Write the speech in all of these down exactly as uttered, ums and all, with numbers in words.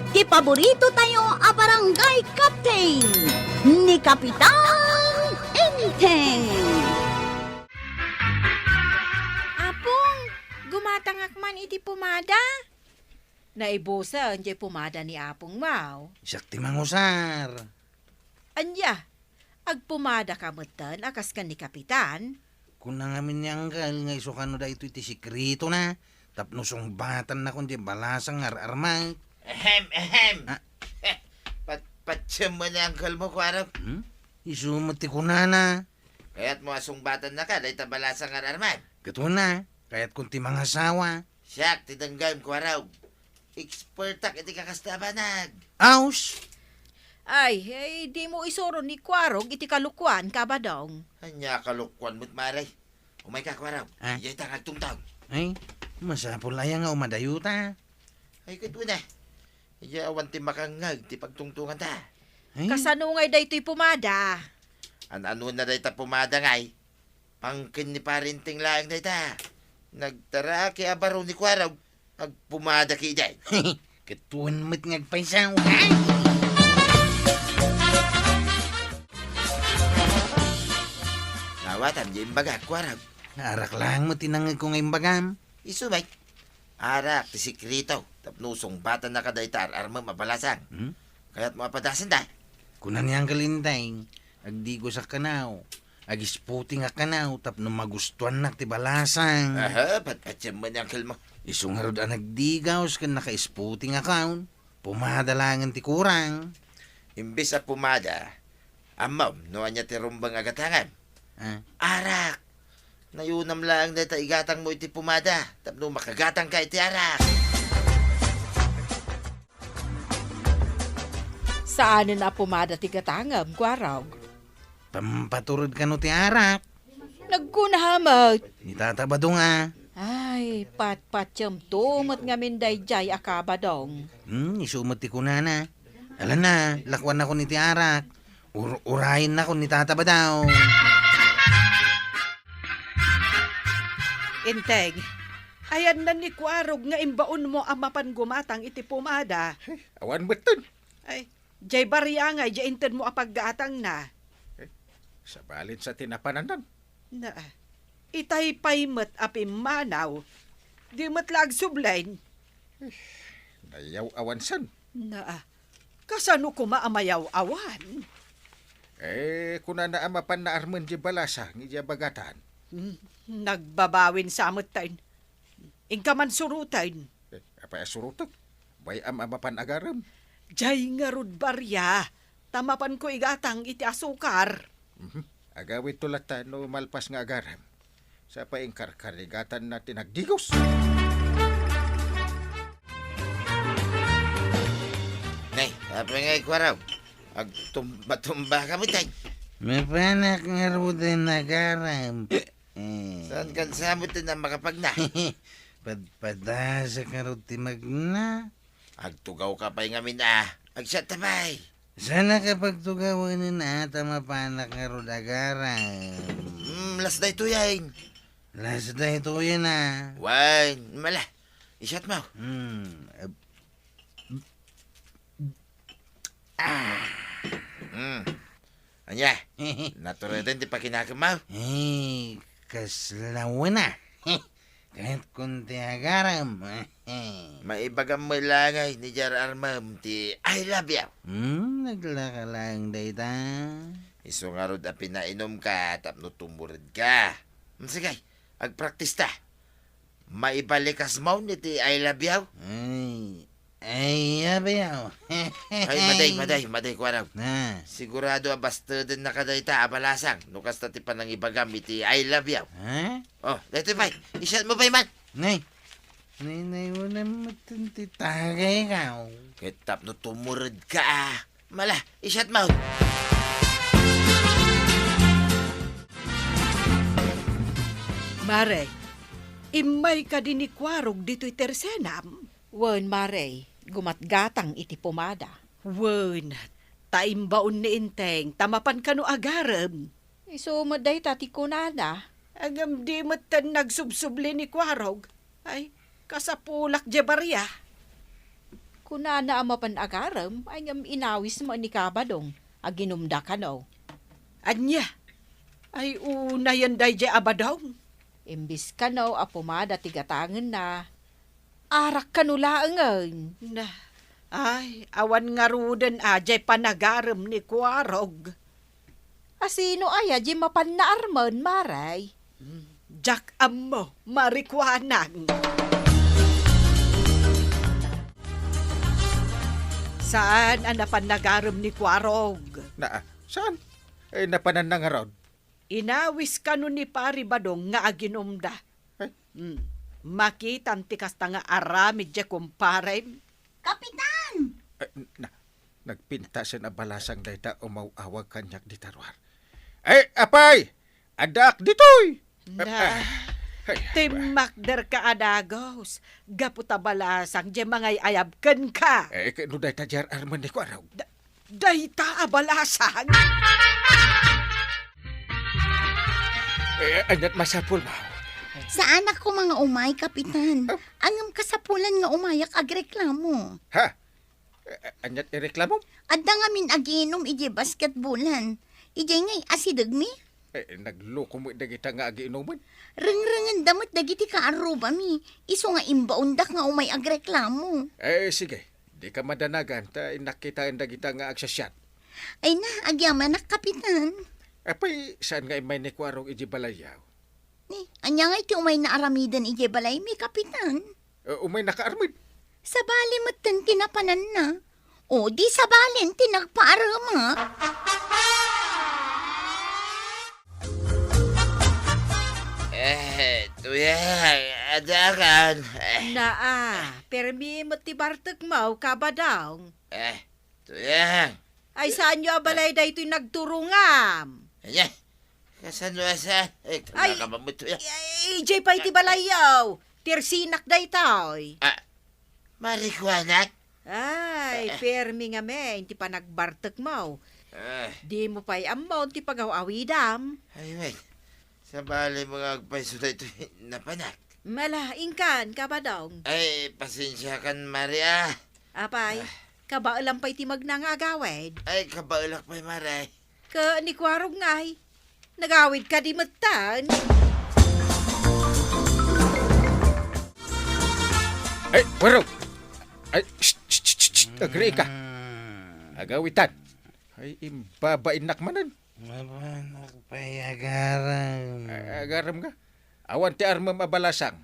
Ti paborito tayo a barangay captain, ni Kapitan Enteng. Apong, gumatangak man iti pomada. Naibusen jay pomada ni Apong Mau. Siak ti mangusar. Ania? Agpomada ka metten a kas ken ni Kapitan? Kuna ngamin ni Angkel nga isu kano daytoy ti sekretona, tapno sungbatannakon ti balasang nga ar-armak. Ehem, ehem. Ah. Eh, pat-, patiem met ni Angkel mo, Kuarog. Hmm? Isu met ti kunana. Kayatmo a sungbatannaka dayta balasang nga ar-armak? Ket kuna, kayatkon ti mangasawa. Siak ti denggem, Kuarog. Expertak iti kakasta a banag. Aus! Ay, ay, dimo isuro ni Kuarog iti kalokuan, Kabadong. Ania kalokuan met, Mare? Umayka, Kuarog. Ah? Ijay ta nga agtungtong. Ay, masapul aya nga umadayuta? Ay, ket una. Ijay awan ti makangngeg ti pagtungtonganta. Ay? Kasano ngay daytoy pomada? An-anonna dayta pomada ngay? Pangken ni Pare Enteng laeng dayta. Nagtaraki a baro ni Kuarog, agpomada ketdi. Ket wen met nga agpaysaw. Ay! Nawatam di imbagak, Kuarog. Arak laeng met ti nangngegko nga imbagam. Isu met. Arak ti sekreto, tapno sungbatannaka dayta ar-armem a balasang. Hmm? Kayatmo a padasenda? Kuna ni Angkel Enteng, agdigosak kano, agisputingak kano, tapno magustuannak ti balasang. Aha, patpatiem met ni Angkel mo. Isu ngarud a nagdigos ken nakaisputingakon, pomada laengen ti kurang. Imbes a pomada, ammom no ania ti rumbeng a gatangem? Ah. Arak! Nayunam laeng dayta igatangmo iti pomada tapno makagatangka iti arak. Saanen a pomada ti gatangem, Kuarog. Pampatured kano ti arak. Nagkuna met. Ni Tata Badong a. Ay, patpatiemto met ngamin daydiay a Kabadong. Hmm, isu met ti kunana. Alana, lakuannakon iti arak. Ur-urayennakon ni Tata Badong. Enteng, ayanna ni Kuarog nga imbaonmo a mapan gumatang iti pomada. Awan metten. Ay, jay bariangay, jay intedmo a paggatangna. Eh, sabalin sa tinapanannan. Na, itay pay met a pimmanaw. Di met la agsublen. Eh, nayaw-awan san. Na, kasano koma a mayaw-awan? Eh, kunana a mapan naarmen di balasang idiay bagatan. Hmm, nagbabawin sa metten. Inka man suroten. Eh, apay a surotek? Bay-am a mapan agarem. Jay ngarud baria, ta mapanko igatang iti asukar. Mhm. Agawidto latta no malpas nga agarem. Sa pay inkarkarigatanna ti nagdigos. Nay, apay nga ikuaraw? Agtumba-tumba ka met, ay. Mapanak ngaruden agarem. Eh. Saan kan sa met ti makapagna? Padpadasak ngarud ti magna. Agtugaw ka pay ngamin a. Agsiat ta pay. Saan a kapagtugawanen a ta mapanak ngarud agarem? Hmm, las daytoyen. Las daytoyen a. Wen, mala. Isiat mo. Hmm. Ah. Hmm. Ania? Natureden ti pakinakemmo? Eh, kasla wen a. Kayatkon ti agarem. Maibagam met laeng a ni Jar Armem ti I love you. Hmm, naglaka laeng dayta. Isu ngarud a pinainumka tapno tumuredka. Hmm, sige, agpraktis ta. Maibalikasmon iti I love you? Ay, I love you. Ay, maday, maday, maday, kuarag. Na. Sigurado a basteden na kadayta a balasang no kasta ti panangibagam iti I love you. Ha? Oh, daytoy pay. Isiat mo pay man. Nay. Nay, nay, wala mo ti tagay ka. Ket tapno tumured ka, ah. Mala, isiat mo. Mare, immay kadi ni Kuarog ditoy tersenam? Wen, Mare, gumatgatang iti pomada. Wen, ta imbaon ni Enteng, ta mapan kano agarem. Isu met dayta ti kunana. Ngem di metten nagsubsubli ni Kuarog. Ay, kasapulak diay baria. Kunana a mapan agarem, ay ngem inawis met ni Kabadong. Aginumda kano. Ania? Ay, unayen daydiay a Badong. Imbis kano a pomada ti gatangenna, arak kano laengen. Na, ay, awan ngaruden a diay panagarem ni Kuarog. A sino aya diay mapan naarmen, Mare? Hmm, diak ammo, Mare Kuanang. Saan a napan nagarem ni Kuarog? Na, saan? Eh, napananna ngarud. Inawis kano ni Pari Badong nga aginumda. Eh? Hmm. Makitam ti kasta nga aramid diay kumparem. Kapitan! Eh, na, nagpintasen a balasang dayta umaw-awag kaniak dita ruar. Eh, apay! Addaak ditoy! Na, ah, ay, timmakderka a dagus, gapu ta balasang diay mangay-ayab kenka. Eh, no dayta diay armen ni Kuarog? Da-, dayta a balasang? Eh, ania't masapulmo? Saanak koma nga umay, Kapitan. Ah. Ngem kasapulan nga umayak agreklamo. Ha? Eh, ania't ireklamom? Adda ngamin agiinom idiay basketbolan. Idiay ngay asidegmi? Eh, nagloko met dagita nga agiinomen. Rengrengenda met dagiti kaarrubami. Isu nga imbaondak nga umay agreklamo. Eh, sige. Dika madanagan, ta innak kitaen dagita nga agsasiat. Ay na, agyamanak, Kapitan. Apay, saan nga immay ni Kuarog idiay balayyo? Ni, ania ngay ti umayna aramiden idiay balaymi, Kapitan? Eh, umayna kaarmen? Sabali metten ti napananna. O, di sabalen ti nagpaaremek. Eh, Tuyang, adda kan. Eh. Naa, permi met ti bartekmo, Kabadong. Eh, Tuyang. Ay, saanyo a balay daytoy nagturongam? Ania? Kasano a saan? Eh, ay, kagakabamot to ya. Ay, idiay pay ti balayyo. Tersinak daytoy. Ah, Mare Kuanang? Ay, eh, permi ngamin ti panagbartekmo. Eh. Dimo pay ammo ti pagaw-awidam. Ay, wen. Sabali mo nga agpayso daytoy napanak. Mala, inkan, Kabadong. Ay, pasensiakan, Mare, ah. Apay, ah, kabaelam pay ti magna nga agawid? Ay, kabaelak pay, Mare. Ket ni Kuarog ngay, nagawid kadi metten? Ay, Kuarog! Ay, shh, shh, shh, shh, shh, agriika. Mm. Agawitan. Ay, imbabainnak manen. Mapanak pay agarem. A-, agarem nga? Awan ti armem a balasang.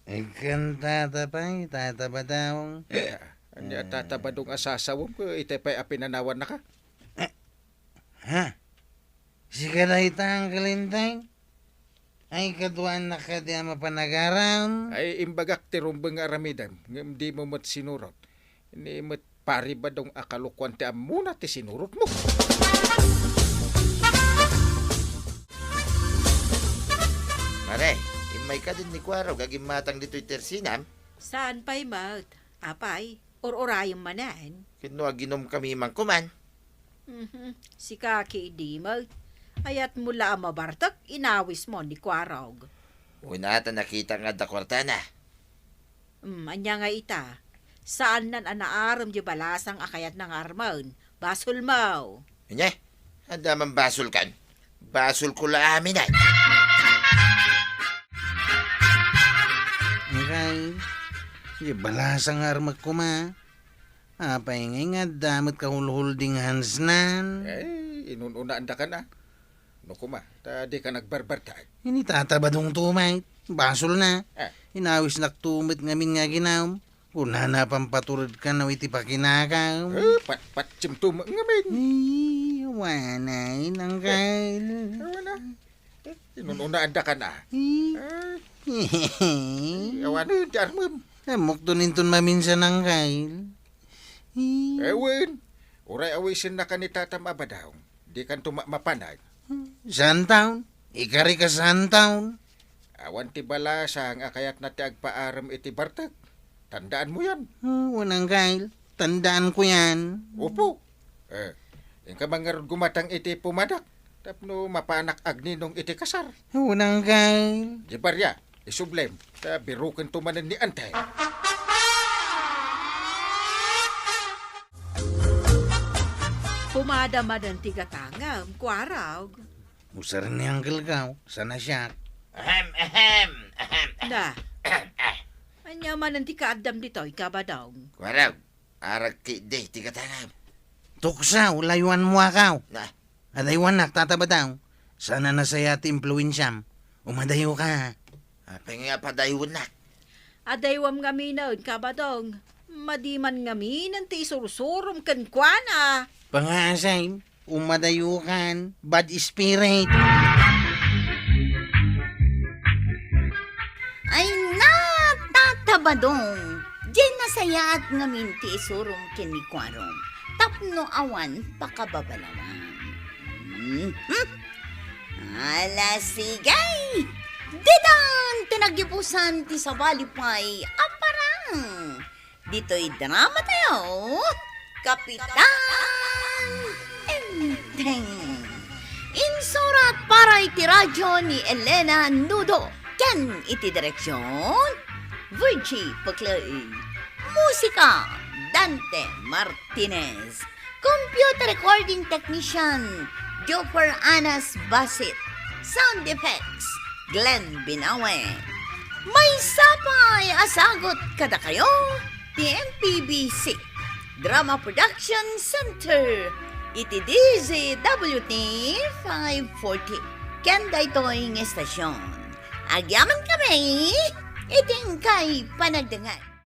Ikkan tata pay, tata Badong. Eh, ania, tata Badong a sasawem ket itay pay a pinanawannaka? Eh, ha? Sika dayta, Uncle Enteng? Ay, kaduaannak kadi a mapan agarem? Ay, imbagak ti rumbeng nga aramidem, ngem dimo met sinurot. Ni met Pari Badong a kalokuan ti ammona ti sinurotmo. Mare, immay kadin ni Kuarog agimmatang ditoy tersinam? Saan pay met? Apay, ur-urayem manen. Ket no aginomkami man koman? Mhm. Sika ketdi met. Ayatmo la a mabartek, inawismo ni Kuarog. Una ta nakita nga adda kuartana. Hmm, ania nga ita? Saannan a naarem diay balasang a kayatna nga armen. Basolmo. Ania? Adda man basolkan? Basolko la amin ay. Iray, diay balasang nga armek koma. Apay ngay nga adda met kahulhulding hansnan? Ay, inun-unaandakan a. No koma, ta dika nagbarbartaag. Ini tata Badong to, met. Basolna. Ah. Inawisnak to met ngamin nga aginam. Kunana pampaturedkan iti pakinakam. Eh, pat-, patsim to met ngamin. Ay, awanen, Uncle. Eh, awan a. Eh, inun-unaandakan a. Eh. Eh. Awanen, ti armem. Ammokton inton maminsan, Uncle. Eh. Eh, wen. Uray awisennaka ni tatam a Badong. Dikanto ma-, mapanag. Santaon? Ikarika santaon? Awan ti balasang a kayatna ti agpaarem iti bartek. Tandaanmo yan. Ah, wen, Uncle. Tandaanko yan. Opo. Eh, inka man ngarud gumatang iti pumadak tapno mapanak agninong iti kasar. Wen, Uncle. Di barya, isublem, ta biroken to manen ni Ante. Umada manen ti gatangem, Kuarog. Usaren ni Uncle Gaw, saan a siak. Ahem, ahem, ahem. Na. Ania manen ti kaaddam ditoy, Kabadong? Kuarog, aragki di ti gatangem. Tuksaw, layuanmo a Gaw. Na. Adaywanak, Tata Badong. Saan a nasayaat ti impluensiam. Umadayoka. Apay nga padayonak? Adaywam ngaminen, Kabadong. Madi man ngaminen ti isursurom kenkuana. Pangaasay, umadayokan, bad spirit. Ay na, Tata Badong, diay nasayaat ngamin ti isurom ken ni Kuarog tapno awan pakababalawan. Mhm. Ala, sige! Ditan ti nagipusan ti sabali pay a parang. Ditoy drama tayo, Kapitan Enteng. Insurat para iti radyo ni Elena Nudo ken iti direksyon, Virgie Peclay. Musika, Dante Martinez. Computer recording technician, Joffer Anas Basit. Sound effects, Glenn Binawe. Maysa pay a sagut kadakayo ti M P B C Drama Production Center iti D Z W T five forty. Ken daytoy nga estasyon, agyamankami iti inkay panagdengngeg.